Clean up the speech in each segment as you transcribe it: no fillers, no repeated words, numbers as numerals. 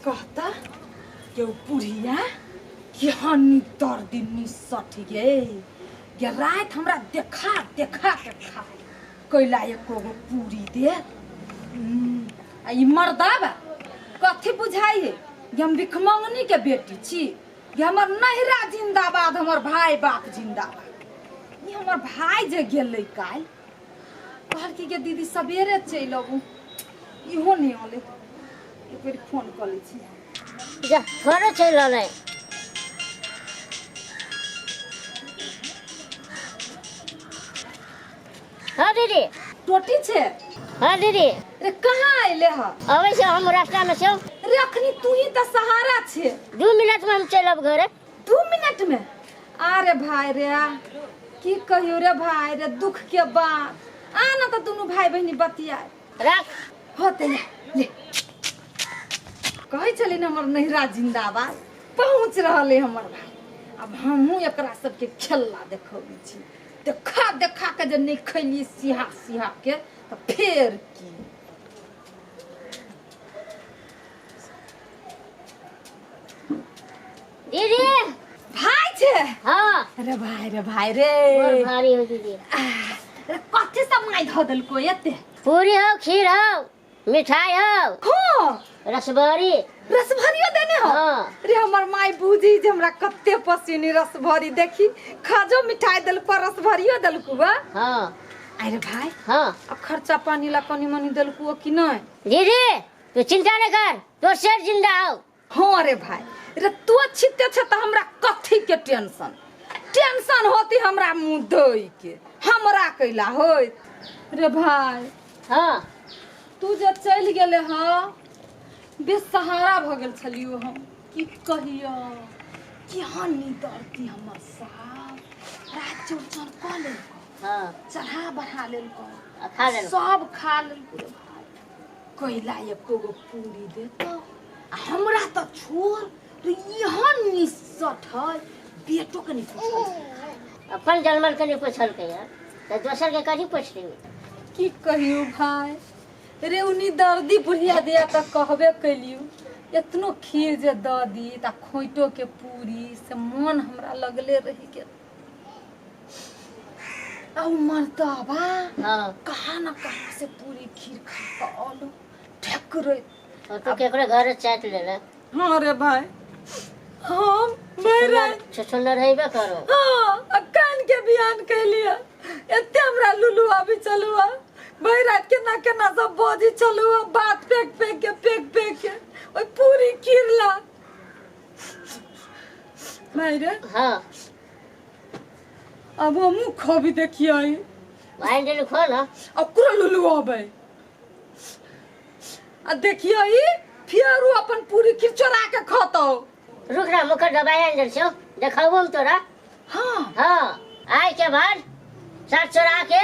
कहता के ओ बुढ़िया केहन दर्दी निसठ गे गे राति हमरा देखा देखा के खा कैला एको गो पूरी दे। आ ई मर्दाबा कथी बुझाइ है कि हम भिखमंगनी के बेटी छी, कि हमर नहिरा जिंदाबाद, हमर भाई बाप जिंदाबाद। ई हमर भाई जे गेलै काल्हि कहलकै कि दीदी सवेरे चलि अबू, इहो नहि अलै। एक बेर फोन कऽ लै छी। जा घरे चलि रहलै। हाँ दीदी। टोटी छे? हाँ दीदी। रे कहाँ अयले ह? अबै छै हम रास्ता में छौ। रे अखनी तू ही तऽ सहारा छे। 2 मिनट में हम चलि आब घरे। 2 मिनट में? अरे भाई रे की कहियो रे भाई रे, दुख के बात। आ ना तऽ दुनू भाई बहिनी बतियाए। राख। होते ले, ले। कहै छली ने हमर नहिरा जिंदाबाद, पहुँच रहल है हमर भाई। अब हमहूँ एकरा सबके खेलला देखबै छी, देखा देखा के जे नहि खैली सिहा सिहा के तऽ फेर की। दीदी। भाई छे? हाँ। रे भाई रे भाई रे। बड़ भारी हो दीदी। रे कथी सब माय धऽ देलको एते? पूरी हो, खीर हो, मिठाई हो। हाँ। रसभरी। रसभरियो देने हो? हाँ। रे हमर माय बूझी जे हमरा कते पसीनी रसभरी, देखी खाजो मिठाई देलको रसभरियो देलको बा। हाँ। अरे भाई। हाँ। अब खर्चा पानी ला कनी मनी देलको कि नहीं? दीदी तू चिंता नहीं कर, तो शेर जिंदा हो। हाँ रे भाई रे तू छिते छे त हमरा कथी के टेंशन? टेंशन होती हमरा मुंह धोई के, हमरा कैला होइत रे भाई। हाँ। तू जे चलि गेले हँ बेसहारा भ गेल छलियो हम, की कहियो केहन नींद हमर साफ रात चौड़चन कऽ लेलको। हाँ। चढ़ा बढ़ा लेलको। आ खा लेलको। सब खा लेलको रे भाई। कैला एको गो पूरी देतो आ हमरा तऽ छोड़ रे, एहन निसठ है बेटो के नहीं पूछल। अपन जनमल के नहीं पूछलकै यार, तऽ दोसर के कथी पूछतै? की कहियो भाई रे, उनी दर्दी बुढ़िया दिया तऽ कहबे कैलियो एतनो खीर जे दऽ दी तऽ खोइटो के पूरी से मन हमरा लगले रहि गेल। आ उ मर्दबा हाँ। कहाँ न कहाँ से पूरी खीर खा कऽ आलू ठेकरैत। और तू केकरो घर चाट लेले? हाँ रे भाई हम मेरा छुछुंदर हेबे करो। हाँ, आ कान के बियान कैलिए एते हमरा लुलु आबी चलुआ भरि राति केना केना सब बजी चलुआ बात फेंक फेंक के फेंक फेंक के ओइ पूरी खीर ला भाई रे। हाँ। अब हमहूँ खबी देखिए। भाई देलु खो ना। ओकरो लुलु आबै आ देखिए फेर उ अपन पूरी खीर चोरा के खतौ। रुक ना, मुखर दबाई आनि देल छौ, देखाबो हम तोरा। हाँ। हाँ, आइ के बाद साथ चोरा के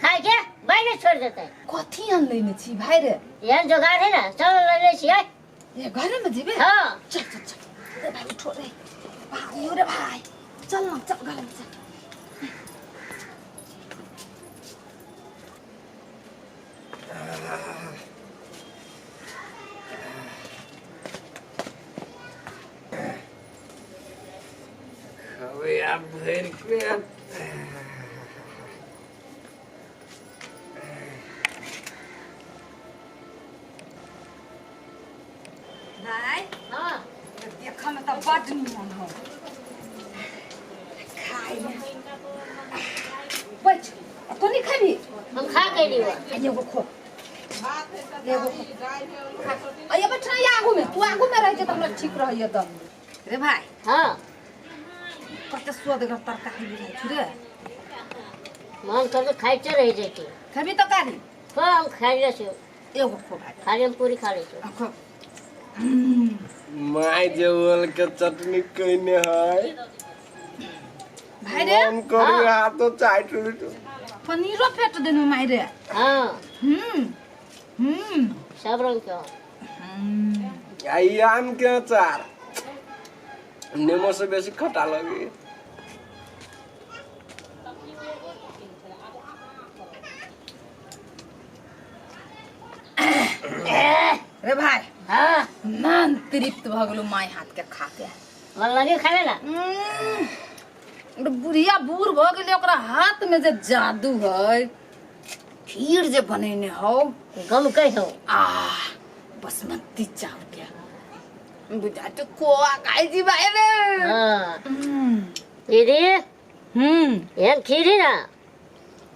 खाय के बाहर छोड़ देते। कथी आन लेने छी भाई रे? एहन जोगाड़ है ना, चल ले ले छियै। ए घरे में जेबे? हाँ। चल चल चल रे भाई उठो रे भाई, रे भाई चल ना, चल घरे में चल। अबे आप भर के भाई। हाँ। देखऽ में तऽ बड निमन हो, खाय में बैठ। तू नहीं खेबी? हम खा के लियो। एगो खो, एगो खो। आ बैठ ना आगू में, तू आगू में रह जे तऽ हमरा ठीक रहैया तऽ। रे भाई। हाँ। कते स्वादगर तरकारी बुझाइ छै रे। मन कर के खाइते रहि जैती। खेबी तरकारी? खो, हम खाइ ले छियौ। एगो खो भाई। खाली हम पूरी खा लै छियौ। आ खो। My जे ओल के चटनी कइने है भाई रे। मन करी हाँ। हाथो चाट लुटू। पनीरो फेट देनु माई रे। हाँ। हम्म हम्म। सब रंग के हो। आ ई आम के अचार नेमो से बेसी खटा लगी। रे भाई। हाँ। मन तृप्त भऽ गेलहुँ माय हाथ के खा के। मन लगी खावे ला। बुढ़िया बूढ़ भऽ गेलै, ओकरा हाथ में जे जादू है, खीर जे बनेने हौ गम कै हौ। आ बासमती चाउर के बुझा तो खोआ खाइ छी भाइ रे। हाँ दीदी। एहन खीर ही ना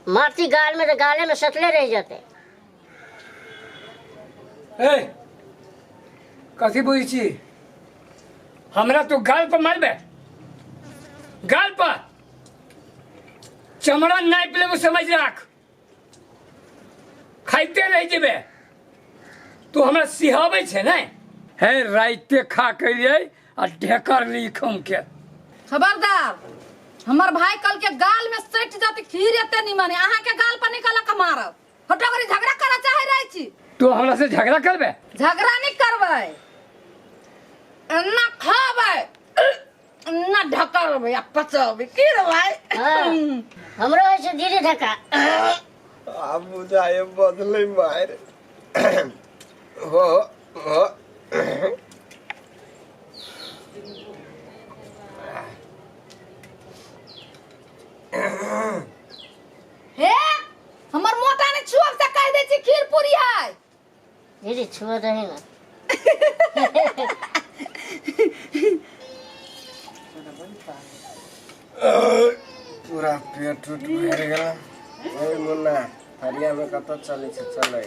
मारती गाल में तो गाले में सटले रह जाते। ए कथी बुझै छी हमरा? तू गाल पर मारबे, गाल पर चमड़ा नापि लेबो, समझ राख, खाइते रहि जेबे। तू हमरा सिहाबै छै ने? हे राइते खा के अलियै आ ढेकर ली खम के। खबरदार, हमर भाई कल के गाल में सटि जात खीर एते निमन, अहाँ के गाल पर निकल के मारब। हटो करी, झगड़ा करऽ चाहे रहै छी। तू हमरा से झगड़ा करबे? झगड़ा नहीं करबै, एना खाबै एना ढकरबै आ पचबै की रे भाई? हाँ, हमरो होइ छै दीदी धक्का। आब बुझाए बदलै मारि हो हो। हे हमर मोटा ने छुअब से कह दै छी खीर पूरी है। दीदी छुआ दही ना। पूरा पेट उट भरि गेल। ए मुन्ना, हरिया में कतऽ चलै छै? चलै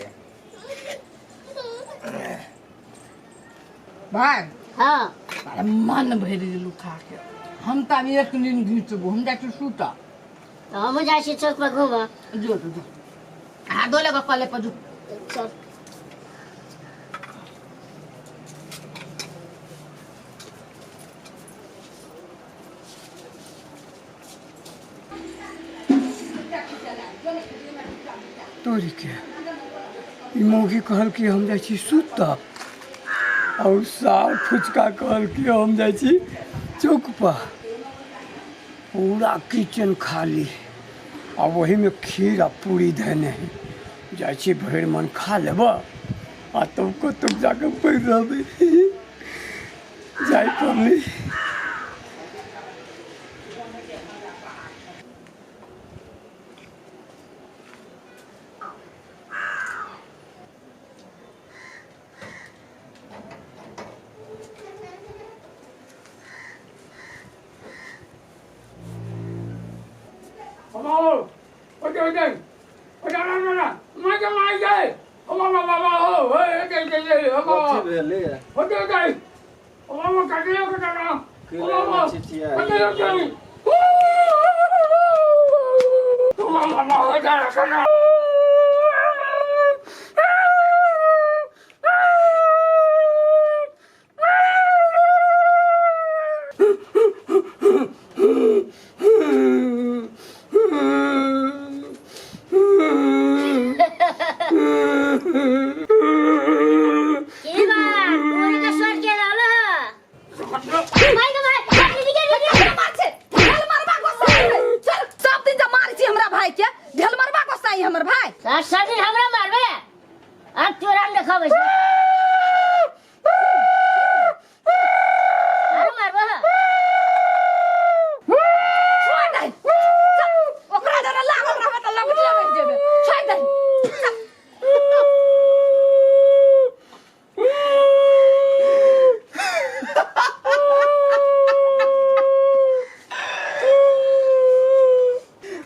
भाई। हाँ। अरे मन भरि गेलू खा के, हम तऽ आब एक दिन घिचबो, हम जाइ छी सुतऽ। तो हमहूँ जाइ छी चौक पर घूमऽ। जो जो जो, हाथ धो लेगा कले पर जो। चल। तोरी के ई मौगी कहल कि हम जाइ छी सुतब, और सार फुचका कहल कि हम जाइ छी चौक पर। पूरा किचन खाली आ ओहीमे खीर आ पूरी धयने है। जाइ छी भरि मन खा लेब आ तब कतौ जाके पड़ि रहबै। जाइ पड़लै। कथी भेलै? की रे चिचिया? की बात पूरी का स्वर के रहल ह? माय गे माय, दीदी के दीदी। ढेल मार छै, ढेल मरबा गोसाई रे। चल, सब दिन जब मारै छी हमरा भाई के, ढेल मरबा गोसाई हमर भाई। सात सात दिन हमरा मारबे, अब तोरा हम देखाबै छी। आरो मारबे ह? छोड़ दे। चल, ओकरा जरा लागल रहबे तऽ लगले रहि जेबे। छोड़ दे। चल।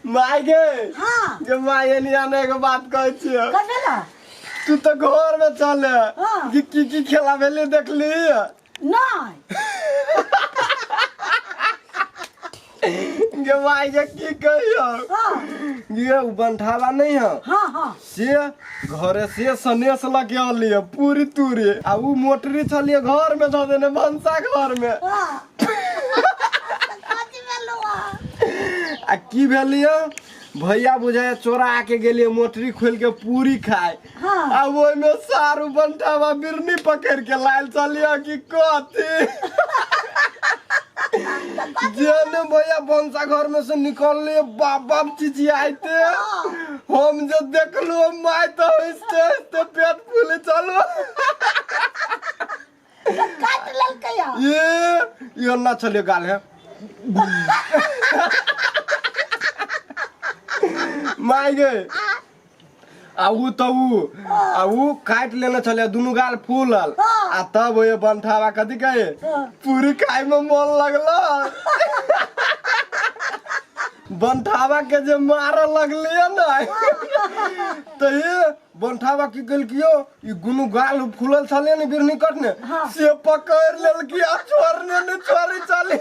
माय गे। हाँ। गे my, एनी आने एगो बात कहै छियौ। कहे ला। तू तऽ घर में चले। हाँ। कि की की खेला भेलै देखली? नहीं। गे माय गे, की कहियौ। हाँ। गे उ बंठाला नहीं है? हाँ हाँ। से घरे से सनेस लगे अलिए पूरी तूरी आ उ मोटरी छलिए घर में धऽ देने भनसा घर में। हाँ, कथी भेलौ? आ की भेलिए, भैया बुझाय चोरा के गेलिए मोटरी खोल के पूरी खाए। हाँ। आ ओहिमे सारू बंठावा बिरनी पकड़ के लायल चलिए कि कथी जेने भैया भनसा घर में से निकलले, बाप बाप चिचियाइते हम जे देखलू, माय तो हंसते हंसते पेट फूले चलो। कहलकै या? ये ये ना छले गाल है माय गे। आ उ तऽ उ आ उ काटि लेने छलै, दुनू गाल फूलल। आ तब ओए बंठावा कथी कहे, पूरी खाय में मन लगल। बंठावा के जे मारऽ लगलियै ने, तऽ ये बंठावा की केलकियो, ई दुनू गाल फूलल छलै ने बिरनी कटने, से पकड़ि लेलकी आ छोड़ने ने छोड़ै छलै।